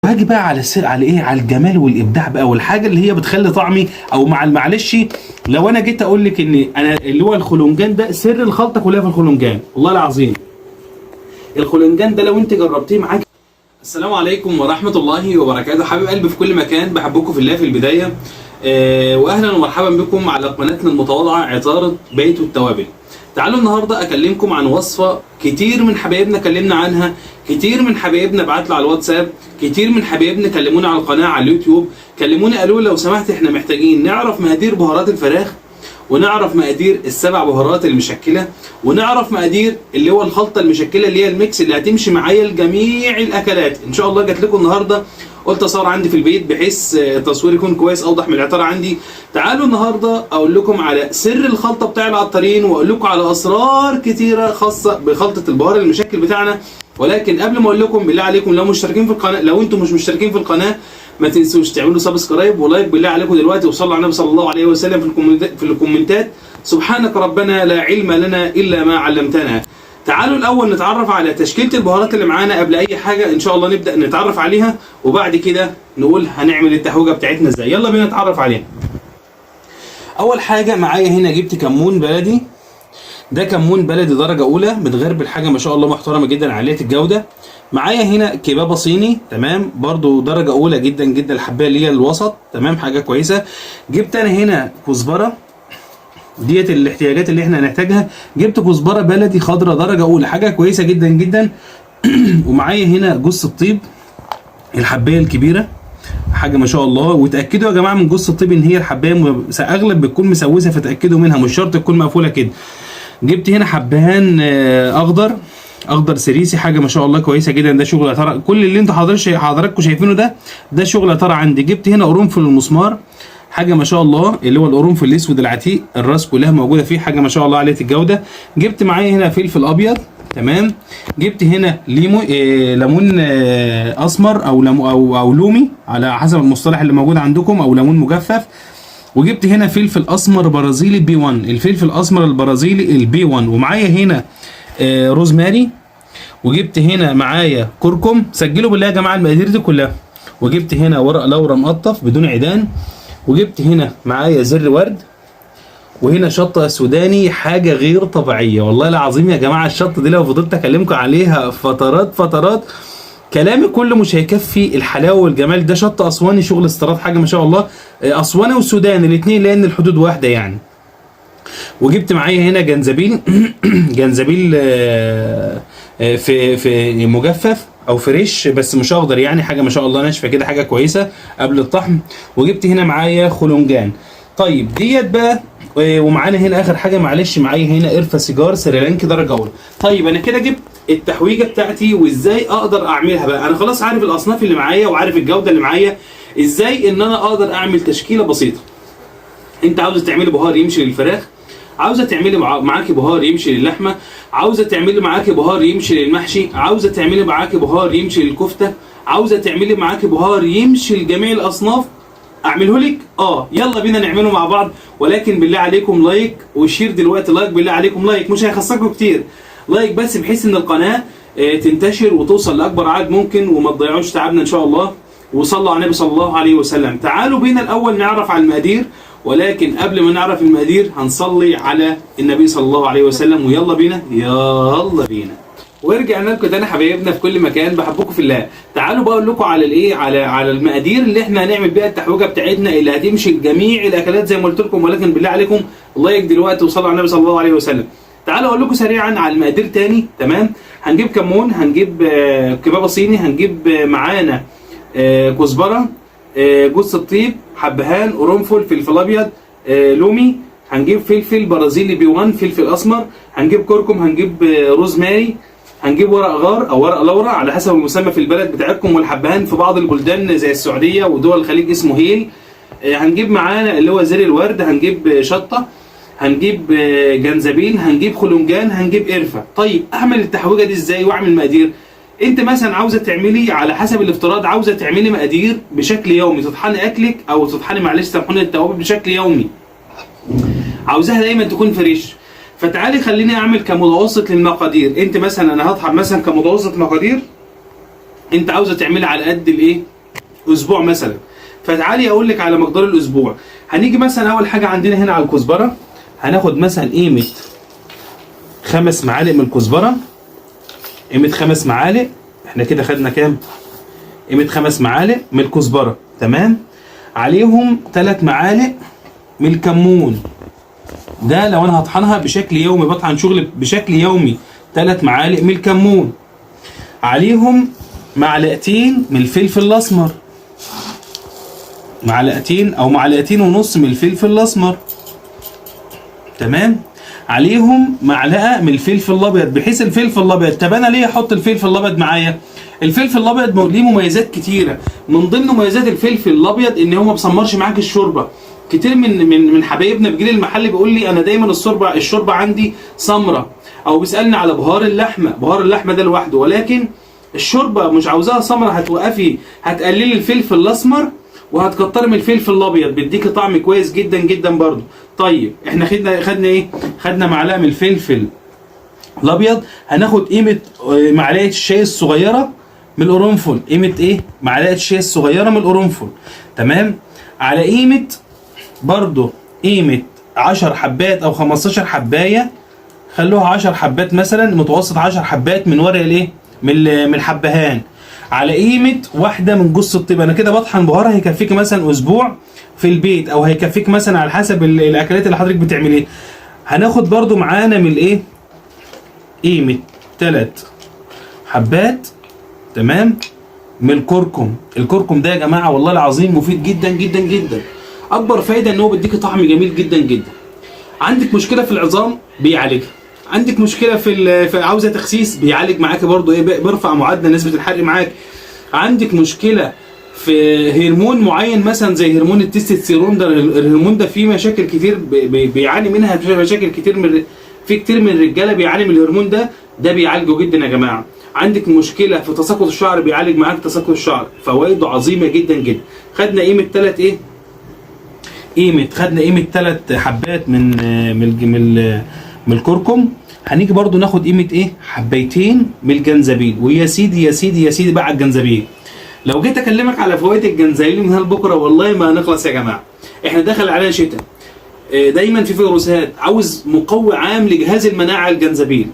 باجي بقى على السر، على ايه؟ على الجمال والابداع بقى، والحاجة اللي هي بتخلي طعمي او مع المعلش. لو انا جيت اقول لك ان انا اللي هو الخولنجان ده سر الخلطة كلها في الخولنجان، والله العظيم الخولنجان ده لو انت جربتيه معاك. السلام عليكم ورحمة الله وبركاته، حبيب قلبي في كل مكان، بحبكم في الله في البداية. واهلا ومرحبا بكم على قناتنا المتواضعة عطاره بيت التوابل. تعالوا النهارده اكلمكم عن وصفه كتير من حبايبنا كلمنا عنها، كتير من حبايبنا بعت لي على الواتساب، كتير من حبايبنا كلمونا على القناة على اليوتيوب، كلموني قالوا لو سمحت احنا محتاجين نعرف مقادير بهارات الفراخ، ونعرف مقادير السبع بهارات المشكلة، ونعرف مقادير اللي هو الخلطة المشكلة اللي هي ال mix اللي هتمشي معايا لجميع الاكلات. ان شاء الله جات لكم النهارده، قلت اصور عندي في البيت بحيث التصوير يكون كويس اوضح من العطاره عندي. تعالوا النهارده اقول لكم على سر الخلطة بتاع العطارين، واقول لكم على اسرار كتيرة خاصة بخلطه البهار المشكل بتاعنا. ولكن قبل ما اقول لكم، بالله عليكم لو مشتركين في القناة، لو انتم مش مشتركين في القناة ما تنسوش تعملوا subscribe و like بالله عليكم دلوقتي، وصلوا على النبي صلى الله عليه وسلم في الكومنتات. سبحانك ربنا لا علم لنا الا ما علمتنا. تعالوا الاول نتعرف على تشكيله البهارات اللي معانا قبل اي حاجة، ان شاء الله نبدا نتعرف عليها وبعد كده نقول هنعمل التحويجه بتاعتنا ازاي. يلا بينا نتعرف عليها. اول حاجة معايا هنا جبت كمون بلدي، ده كمون بلدي درجه اولى متغربل، حاجة ما شاء الله محترمه جدا عالية الجودة. معايا هنا كبابه صيني، تمام، برضو درجه اولى جدا جدا، الحبايه اللي هي الوسط، تمام، حاجة كويسة. جبت انا هنا كزبره، ديت الاحتياجات اللي احنا هنحتاجها. جبت كزبره بلدي خضراء درجه اولى، حاجة كويسة جدا جدا. ومعايا هنا جوز الطيب الحبايه الكبيرة، حاجة ما شاء الله. وتاكدوا يا جماعة من جوز الطيب ان هي الحبايه اغلب بتكون مسوسه، فتاكدوا منها، مش شرط تكون مقفولة كده. جبت هنا حبهان اخضر، اخضر سريسي، حاجة ما شاء الله كويسة جدا. ده شغل ترى، كل اللي انتوا حضراتكم شايفينه ده شغل ترى عندي. جبت هنا قرنفل المسمار، حاجة ما شاء الله، اللي هو القرنفل الاسود العتيق، الراس كلها موجودة فيه، حاجة ما شاء الله عالية الجودة. جبت معايا هنا فلفل ابيض، تمام. جبت هنا ليمو ليمون اسمر او ليمو او لومي على حسب المصطلح اللي موجود عندكم، او ليمون مجفف. وجبت هنا فلفل اسمر برازيلي B 1، الفلفل الاسمر البرازيلي ال B 1. ومعايا هنا روزماري، وجبت هنا معايا كركم. سجلوا بالله يا جماعة المقادير دي كلها. وجبت هنا ورق لورا مقطف بدون عيدان، وجبت هنا معايا زر ورد، وهنا شطه سوداني، حاجة غير طبيعية والله العظيم يا جماعة. الشطه دي لو فضلت اكلمكم عليها فترات فترات كلامي كله مش هيكفي الحلاوة والجمال. ده شط اسواني شغل استيراد، حاجة ما شاء الله، اسواني وسوداني الاثنين لان الحدود واحدة يعني. وجبت معايا هنا جنزبيل جنزبيل في مجفف او fresh بس مش اخضر يعني، حاجة ما شاء الله ناشفة كده، حاجة كويسة قبل الطحن. وجبت هنا معايا خلنجان. طيب ديت بقى، ومعانا هنا اخر حاجة معلش، معايا هنا قرفه سيجار سريلانكي درجه اولى. طيب انا كده جبت التحويجه بتاعتي، وازاي اقدر اعملها بقى؟ انا خلاص عارف الاصناف اللي معايا وعارف الجودة اللي معايا، ازاي ان انا اقدر اعمل تشكيله بسيطة. انت عاوزه تعملي بهار يمشي للفراخ، عاوزه تعملي معاكي بهار يمشي للحمه، عاوزه تعملي معاكي بهار يمشي للمحشي، عاوزه تعملي معاكي بهار يمشي للكفته، عاوزه تعملي معاكي بهار يمشي لجميع الاصناف. اعمله لك؟ يلا بينا نعمله مع بعض. ولكن بالله عليكم like و share دلوقتي، like بالله عليكم، like مش هيخسركم كتير، like بس بحيث ان القناة تنتشر وتوصل لاكبر عدد ممكن، وما تضيعوش تعبنا ان شاء الله. وصلوا على النبي صلى الله عليه وسلم. تعالوا بينا الاول نعرف على المقادير، ولكن قبل ما نعرف المقادير هنصلي على النبي صلى الله عليه وسلم. ويلا بينا، يلا بينا. ورجعنا لكم تاني حبايبنا في كل مكان، بحبكم في الله. تعالوا بقول لكم على الايه، على المقادير اللي احنا هنعمل بيها التحويجه بتاعتنا اللي هتمشي لجميع الاكلات زي ما قلت لكم. ولكن بالله عليكم like دلوقتي وصلوا على النبي صلى الله عليه وسلم. تعالوا اقول لكم سريعا على المقادير تاني. تمام، هنجيب كمون، هنجيب كبابه صيني، هنجيب معانا كزبره، جوز الطيب، حبهان، قرنفل، فلفل ابيض، لومي، هنجيب فلفل برازيلي B 1، فلفل اسمر، هنجيب كركم، هنجيب روزماري، هنجيب ورق غار او ورق لورا على حسب المسمى في البلد بتاعتكم، والحبهان في بعض البلدان زي السعودية ودول الخليج اسمه هيل. هنجيب معانا اللي هو زر الورد، هنجيب شطه، هنجيب جنزبيل، هنجيب خلنجان، هنجيب قرفه. طيب اعمل التحويجه دي ازاي واعمل مقادير؟ انت مثلا عاوزه تعملي على حسب الافتراض، عاوزه تعملي مقادير بشكل يومي، تطحني اكلك او تطحني معلش سامحوني التوابل بشكل يومي، عاوزاها دايما تكون fresh. فتعالي خليني اعمل كمتوسط للمقادير. انت مثلا انا هطحن مثلا كمتوسط مقادير، انت عاوزه تعملي على قد الايه، اسبوع مثلا. فتعالي اقول لك على مقدار الاسبوع. هنيجي مثلا اول حاجة عندنا هنا على الكزبره، هناخد مثلا قيمة 5 معالق من الكزبره، قيمة 5 معالق. احنا كده خدنا كام؟ قيمة 5 معالق من الكزبره، تمام. عليهم 3 معالق من الكمون، ده لو انا هطحنها بشكل يومي، بطحن شغل بشكل يومي، 3 معالق من الكمون. عليهم معلقتين من الفلفل الاسمر، معلقتين او معلقتين ونص من الفلفل الاسمر، تمام. عليهم معلقه من الفلفل الابيض، بحيث الفلفل الابيض، طب انا ليه احط الفلفل الابيض معايا؟ الفلفل الابيض ليه مميزات كتيرة، من ضمن مميزات الفلفل الابيض ان هو ما بيسمرش معاك الشوربة. كتير من حبايبنا بيجي لي المحل بيقول لي انا دايما الشوربة عندي سمرة، او بيسالني على بهار اللحمة، بهار اللحمة ده لوحده، ولكن الشوربة مش عاوزاها سمرة، هتوقفي هتقللي الفلفل الاسمر وهتكتري من الفلفل الابيض، بيديكي طعم كويس جدا جدا برضو. طيب احنا خدنا ايه؟ خدنا معلقه من الفلفل الابيض، هناخد قيمة معلقه الشاي الصغيرة من القرنفل، قيمة ايه؟ معلقه الشاي الصغيرة من القرنفل، تمام. على قيمة برضو قيمة 10 حبات او 15 حبايه، خلوها 10 حبات مثلا، متوسط 10 حبات من ورق الايه؟ من الحبهان. على قيمة واحدة من جوز الطيب. انا كده بطحن بهار هيكفيك مثلا اسبوع في البيت، او هيكفيك مثلا على حسب الاكلات اللي حضرتك بتعمليها. هناخد برضو معانا من الايه؟ قيمة 3 حبات، تمام، من الكركم. الكركم ده يا جماعة والله العظيم مفيد جدا جدا جدا. اكبر فايده ان هو بيديك طعم جميل جدا جدا. عندك مشكلة في العظام بيعالجها، عندك مشكلة في عاوزه تخسيس بيعالج معاك برضو، ايه، بيرفع معدل نسبه الحرق معاك. عندك مشكلة في هرمون معين مثلا زي هرمون التستوستيرون، ده الهرمون ده فيه مشاكل كتير بيعاني منها، مشاكل كتير من في كتير من الرجالة بيعاني من الهرمون ده، ده بيعالجه جدا يا جماعة. عندك مشكلة في تساقط الشعر بيعالج معاك تساقط الشعر، فوائده عظيمة جدا جدا. خدنا قيمة 3 ايه؟ قيمة خدنا قيمة 3 حبات من من من من الكركم. هنيجي برضو ناخد قيمة ايه؟ حبايتين من الجنزبيل. ويا سيدي يا سيدي يا سيدي بقى على الجنزبيل، لو جيت اكلمك على فوائد الجنزبيل من هنا لبكرة والله ما هنخلص يا جماعة. احنا دخل علينا شتاء، دايما في فيروسات، عاوز مقوي عام لجهاز المناعة الجنزبيل.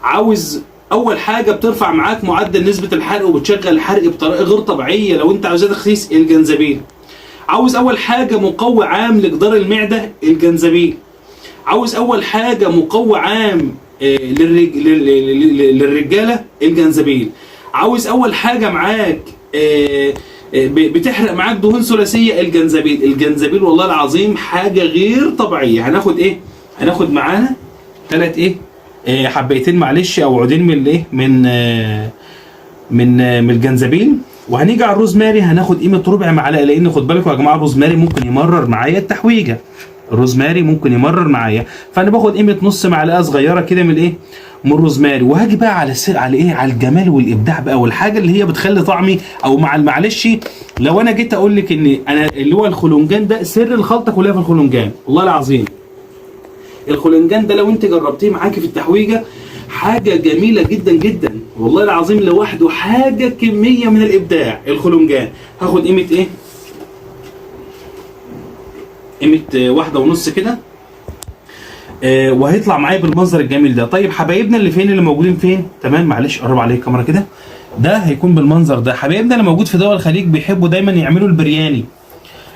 عاوز اول حاجة بترفع معاك معدل نسبه الحرق وبتشغل الحرق بطريقة غير طبيعية لو انت عاوز تخسيس الجنزبيل. عاوز اول حاجة مقوي عام لجدار المعدة الجنزبيل. عاوز اول حاجة مقوي عام للرجاله الجنزبيل. عاوز اول حاجة معاك بتحرق معاك دهون ثلاثية الجنزبيل. الجنزبيل والله العظيم حاجة غير طبيعية. هناخد ايه؟ هناخد معانا 3 ايه؟ حبايتين معلش او عودين من الايه؟ من الجنزبيل. وهنيجي على الروزماري هناخد قيمة ربع معلقه، لان خد بالكم يا جماعة الروزماري ممكن يمرر معايا التحويجه، الروزماري ممكن يمرر معايا، فانا باخد قيمة نص معلقه صغيرة كده من الايه؟ من الروزماري. وهاجي بقى على على ايه؟ على الجمال والابداع بقى، والحاجة اللي هي بتخلي طعمي او مع معلش لو انا جيت اقول لك ان انا اللي هو الخلنجان ده سر الخلطة كلها في الخلنجان، والله العظيم الخلنجان ده لو انت جربتيه معاكي في التحويجه حاجة جميلة جدا جدا والله العظيم، لوحده حاجة كمية من الابداع. الخلنجان هاخد قيمة ايه؟ قيمة 1.5 كده، وهيطلع معايا بالمنظر الجميل ده. طيب حبايبنا اللي فين، اللي موجودين فين؟ تمام، معلش قرب عليه الكاميرا كده. ده هيكون بالمنظر ده. حبايبنا اللي موجود في دول الخليج بيحبوا دايما يعملوا البرياني.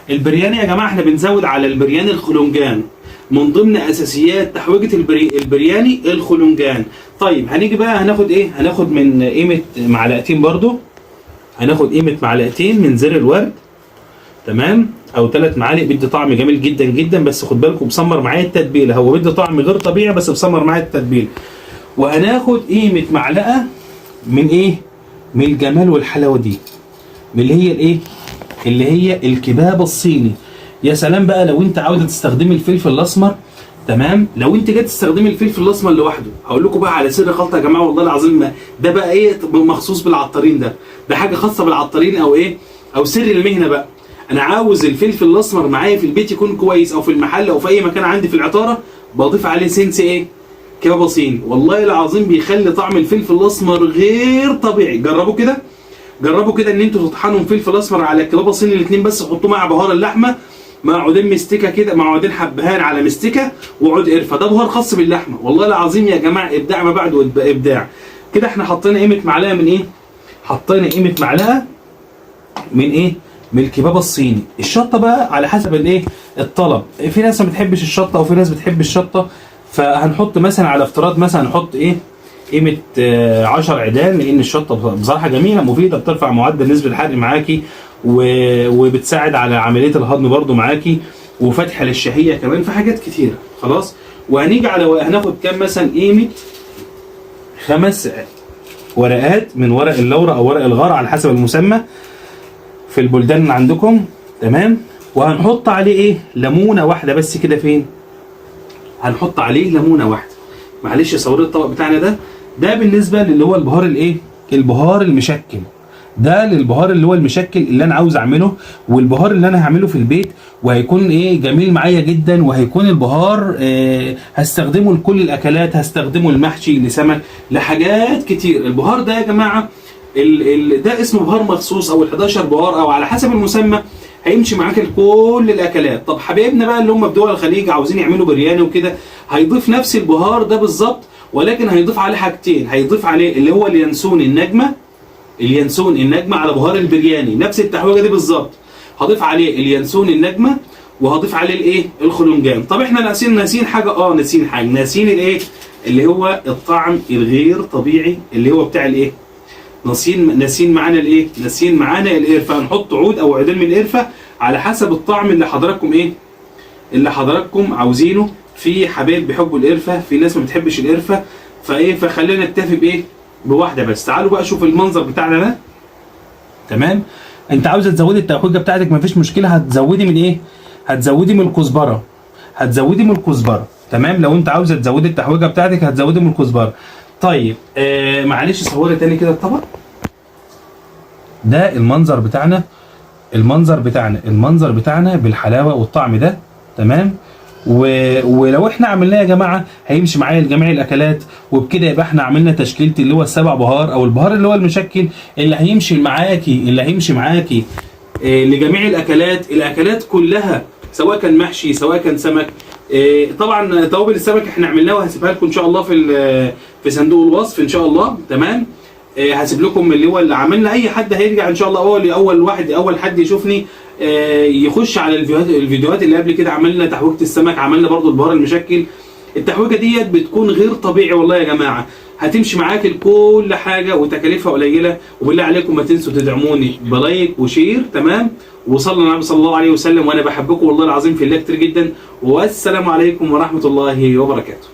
البرياني يا جماعة احنا بنزود على البرياني الخلنجان، من ضمن اساسيات تحويجه البرياني الخلنجان. طيب هنيجي بقى هناخد ايه؟ هناخد من قيمة معلقتين برضو، هناخد قيمة معلقتين من زر الورد، تمام، او 3 معالق، بيدي طعم جميل جدا جدا. بس خد بالكم بسمر معايا التتبيله، هو بيدي طعم غير طبيعي بس بسمر معايا التتبيله. وهناخد قيمة معلقه من ايه؟ من الجمال والحلاوه دي، من اللي هي الايه؟ اللي هي الكباب الصيني. يا سلام بقى لو انت عاوزه تستخدمي الفلفل الاسمر، تمام. لو انت جاي تستخدمي الفلفل الاسمر لوحده، هقول لكم بقى على سر خلطه يا جماعة والله العظيم، ده بقى ايه مخصوص بالعطارين، ده حاجة خاصة بالعطارين او ايه، او سر المهنة بقى. انا عاوز الفلفل الاسمر معايا في البيت يكون كويس، او في المحل او في اي مكان عندي في العطاره، بضيف عليه سنس ايه؟ كباب صيني. والله العظيم بيخلي طعم الفلفل الاسمر غير طبيعي. جربوا كده. جربوا كده ان انتوا تطحنوا فلفل اسمر على الكباب الصيني الاثنين بس، حطوه مع بهار اللحمة، مع عودين مستكه كده، مع عودين حبهان على مستكه وعود قرفه، ده بهار خاص باللحمه. والله العظيم يا جماعة ابداع ما بعده ابداع. كده احنا حطينا قيمة معلقه من ايه؟ حطينا قيمة معلقه من ايه؟ من الكباب الصيني. الشطه بقى على حسب الايه؟ الطلب، في ناس ما بتحبش الشطه وفي ناس بتحب الشطه، فهنحط مثلا على افتراض مثلا نحط ايه؟ قيمة 10 عيدان، لان الشطه بصراحة جميلة مفيدة، بترفع معدل نسبه الحرق معاكي وبتساعد على عملية الهضم برده معاكي، وفتح للشهيه كمان، في حاجات كتيرة. خلاص، وهنيجي على هناخد كام مثلا؟ قيمة 5 ورقات من ورق اللورة او ورق الغار على حسب المسمى في البلدان اللي عندكم. تمام، وهنحط عليه ايه؟ ليمونه واحدة بس كده. فين؟ هنحط عليه ليمونه واحدة. معلش صوري الطبق بتاعنا ده. ده بالنسبة للي هو البهار الايه؟ البهار المشكل. ده للبهار اللي هو المشكل اللي انا عاوز اعمله، والبهار اللي انا هعمله في البيت، وهيكون ايه؟ جميل معايا جدا، وهيكون البهار هستخدمه لكل الاكلات، هستخدمه المحشي، لسمك، لحاجات كتير. البهار ده يا جماعة ده اسمه بهار مخصوص او ال11 بهار او على حسب المسمى، هيمشي معاك لكل الاكلات. طب حبايبنا بقى اللي هم في دول الخليج عاوزين يعملوا برياني وكده، هيضيف نفس البهار ده بالظبط، ولكن هيضيف عليه حاجتين. هيضيف عليه اللي هو اليانسون النجمة، اليانسون النجمة على بهار البرياني، نفس التحويجه دي بالظبط. هضيف عليه اليانسون النجمة، وهضيف عليه الايه؟ الخلنجان. طب احنا ناسيين حاجة، ناسيين حاجة، ناسيين الايه؟ اللي هو الطعم الغير طبيعي اللي هو بتاع الايه؟ ناسيين معانا الايه؟ ناسيين معانا القرفه. هنحط عود او عودين من القرفه على حسب الطعم اللي حضراتكم ايه؟ اللي حضراتكم عاوزينه. في حبايب بيحبوا القرفه، في ناس ما بتحبش القرفه، فايه؟ فخلينا نكتفي بايه؟ بواحدة بس. تعالوا بقى شوف المنظر بتاعنا ده. تمام، انت عاوزه تزودي التحويجه بتاعتك مفيش مشكلة، هتزودي من ايه؟ هتزودي من الكزبره، هتزودي من الكزبره. تمام، لو انت عاوزه تزودي التحويجه بتاعتك هتزودي من الكزبره. طيب معلش صوري تاني كده الطبق ده. المنظر بتاعنا، المنظر بتاعنا، المنظر بتاعنا بالحلاوه والطعم ده. تمام، ولو احنا عملناه يا جماعة هيمشي معايا لجميع الاكلات، وبكده يبقى احنا عملنا تشكيله اللي هو السبع بهار او البهار اللي هو المشكل اللي هيمشي معاكي، اللي هيمشي معاكي لجميع الاكلات، الاكلات كلها، سواء كان محشي سواء كان سمك. طبعا توابل السمك احنا عملناها وهسيبها لكم ان شاء الله في صندوق الوصف ان شاء الله. تمام، هسيب لكم اللي هو اللي عملنا. اي حد هيرجع ان شاء الله اول واحد، اول حد يشوفني يخش على الفيديوهات اللي قبل كده. عملنا تحويجه السمك، عملنا برضو البهار المشكل. التحويجه ديت بتكون غير طبيعي والله يا جماعة، هتمشي معاك لكل حاجة وتكاليفها قليله. وبالله عليكم ما تنسوا تدعموني ب like و share. تمام، وصلى النبي صلى الله عليه وسلم. وانا بحبكم والله العظيم في الله كتير جدا، والسلام عليكم ورحمة الله وبركاته.